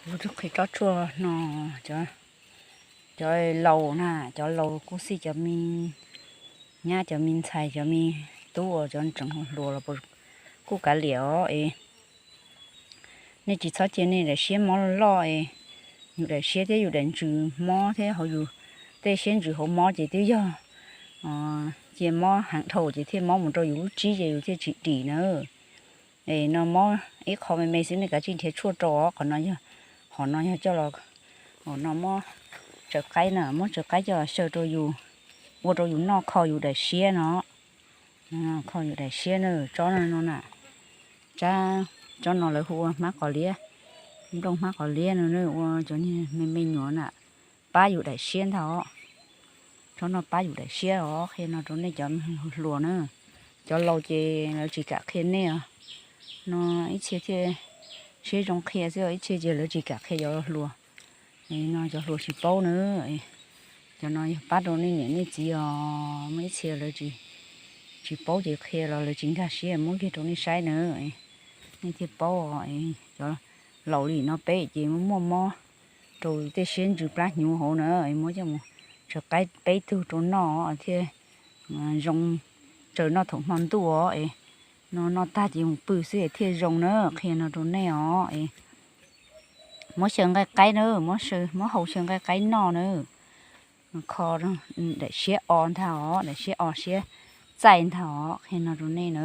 Kuv qhia tsob tshuaj no, cov laus na, cov laus kuj xij cov me nyab, cov me ntxhais, cov me tub uas cov tseem hluas los kuj kav liam os es. Nej tsis txhob cia nej daim siab mob loj loj es, yus daim siab thiab yus daim ntsws mob thiab hauv yus tej siab ntsws hauv mob ces twb yog cia mob heev dhau ces thiaj mob mus rau yus lub tsib ces yus thiaj tsis dim na. Es no mob ib qho me me xwb nej kav tsij nrhiav tshuaj rau os. Qhov no yog, qhov no yog coj los, no muab tsaws qaib na, muab tsaws qaib coj los xyaw rau yus, ua rau yus noj kho yus daim siab no. Kho yus daim siab na, tsob no na. Tsob no lawv hu ua hmab qos liab, nplooj hmab qos liab no, ua cov niag me me nyuam na, pab yus daim siab ntag os. Tsob no pab yus daim siab os, qhia no rau nej cov hluas na. Cov laus ces lawv tsis kam qhia nej os. No ib txhia thiaj siab zoo qhia xwb, ib txhia ces lawv tsis kam qhia cov hluas. No cov hluas tsis paub na. Cov no yog pab rau nej niam nej txiv os, muaj ib txhia lawv tsis paub ces qhia los lawv tsis nkag siab, muab kiag rau nej saib na, nej thiaj paub. Cov laus li no peb ces muaj mob rau tej siab ntsws plab hnyuv hauv na, muab coj mus tsaws qaib peb tug rau noj thiaj zoo, tsaws noj thaum hmo ntuj os es. No noj tag ces mus pw xwb es thiaj zoo na, qhia no rau nej os es. Muab xyaw nqaij qaib na, muab hau xyaw nqaij qaib noj na. Kho daim siab o ntag os, daim siab o siab txaij ntag os, qhia no rau nej na.